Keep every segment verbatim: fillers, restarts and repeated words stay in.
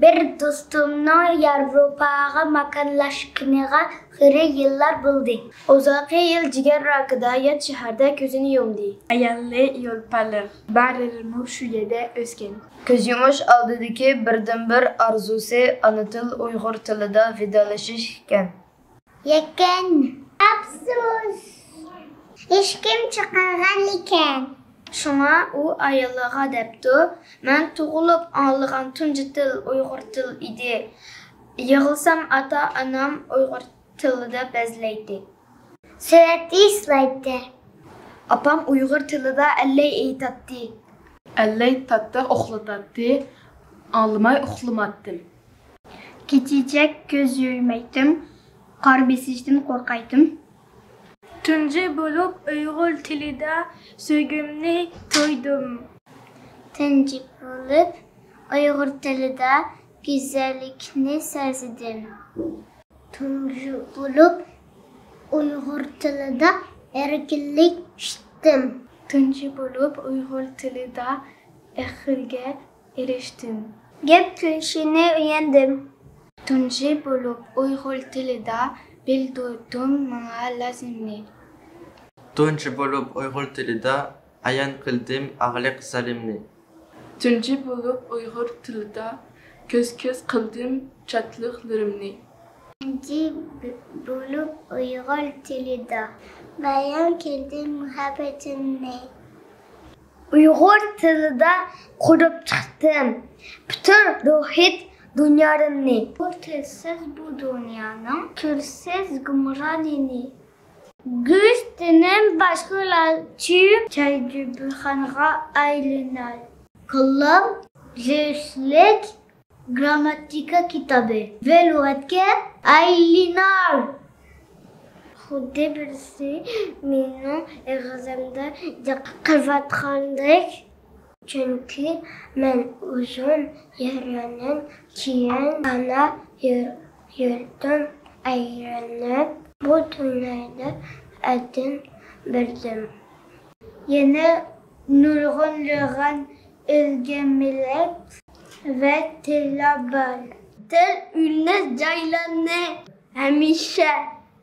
بىر دوستۇمنىڭ ياۋروپاغا ماكانلاشقىنىغا خېلى يىللار بولدى. ئۇزاقى يىل جىگەر راكىدا يات شەھەردە كۆزىنى يۇمدى. ئايالى يول پالىق، بالىلىرىمۇ شۇ يەردە ئۆسكەن. كۆز يۇمۇش ئالدىدىكى بىردىنبىر ئارزۇسى ئانا تىل ئۇيغۇر تىلىدا ۋىدالىشىش ئىكەن. لېكىن ئەپسۇس، ھېچكىم چىقارغان ئىكەن. شۇڭا ئۇ ئايالىغا دەپتۇ، مەن تۇغۇلۇپ ئاڭلىغان تۇنجى تىل ئۇيغۇر تىل ئىدى. يىغلىسام ئاتا-ئانام ئۇيغۇر تىلىدا بەزلەيتتى. سۈرەتتە ئىسلايتتى. ئاپام ئۇيغۇر تىلىدا ئەللەي ئېيتاتتى. ئەللەي تاتلىق ئۇخلىتاتتى. ئاڭلىماي ئۇخلىماتتىم. كېچىچە كۆز يۇممايتتىم، قار بېسىشتىن قورقايتتىم. تۇنجى بولۇپ ئۇيغۇر تىلىدا سۆيگۈمنى تويدۇم. تۇنجى بولۇپ ئۇيغۇر تىلىدا گۈزەللىكنى سەزدىم. تۇنجى بولۇپ ئۇيغۇر تىلىدا ئەركىنلىك چۈشتۈم. تۇنجى بولۇپ ئۇيغۇر تىلىدا ئەقىلگە ئېرىشتىم. گەپ قىلىشنى ئۆگەندىم. تۇنجى بولۇپ ئۇيغۇر تىلىدا بىلدۈردۈم ماڭا لازىمنى. تۇنجى بولۇپ ئۇيغۇر تىلىدا ئايان قىلدىم ئاغلىق زالىمنى. تۇنجى بولۇپ ئۇيغۇر تىلىدا كۆز-كۆز قىلدىم چاتلىقلىرىمنى. تۇنجى بولۇپ ئۇيغۇر تىلىدا بايان قىلدىم مۇھەببىتىمنى. ئۇيغۇر تىلىدا قۇرۇپ چىقتىم پۈتۈن روھىي دۇنيالىرىمنى. ئۇيغۇر تىلسىز بۇ دۇنيانىڭ كۈلسىز گۇمرانىنى. گۈلىستىنىم باشقىلارچە چەلجۈبىخانغا ئايلىنار. كاللام زېرەكلىك گىرامماتىكا كىتابى ۋە لۇغەتكە ئايلىنار. خۇددى بىرسى مېنىڭ ئېغىزىمدا جىق قىلىۋاتقاندەك. چۈنكى مەن ئۇزۇن يېرىمدىن كېيىن ئانا يۇر-، يۇرتۇم ئايرىلىپ، بۇ دۇنيادا ئەدىن بەردىم. يەنە نۇرغۇنلىغان ئۆلگەنلىك ۋە تىللار بار. تىل ئۈنلەش جايلارنى ھەمىشە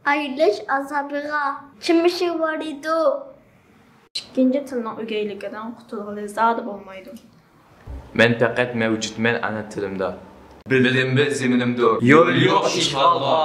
ئايرىلىش ئازابىغا چىمىشىۋالىدۇ. ئىككىنچى تىلنىڭ ئۆگەيلىكىدىن قۇتۇلغىلى زادى بولمايدۇ. مەن پەقەت مەۋجۇتمەن ئانا تىلىمدا. بىلىم بىز زېمىنىمدۇر. يول يوق ئىشغالغا.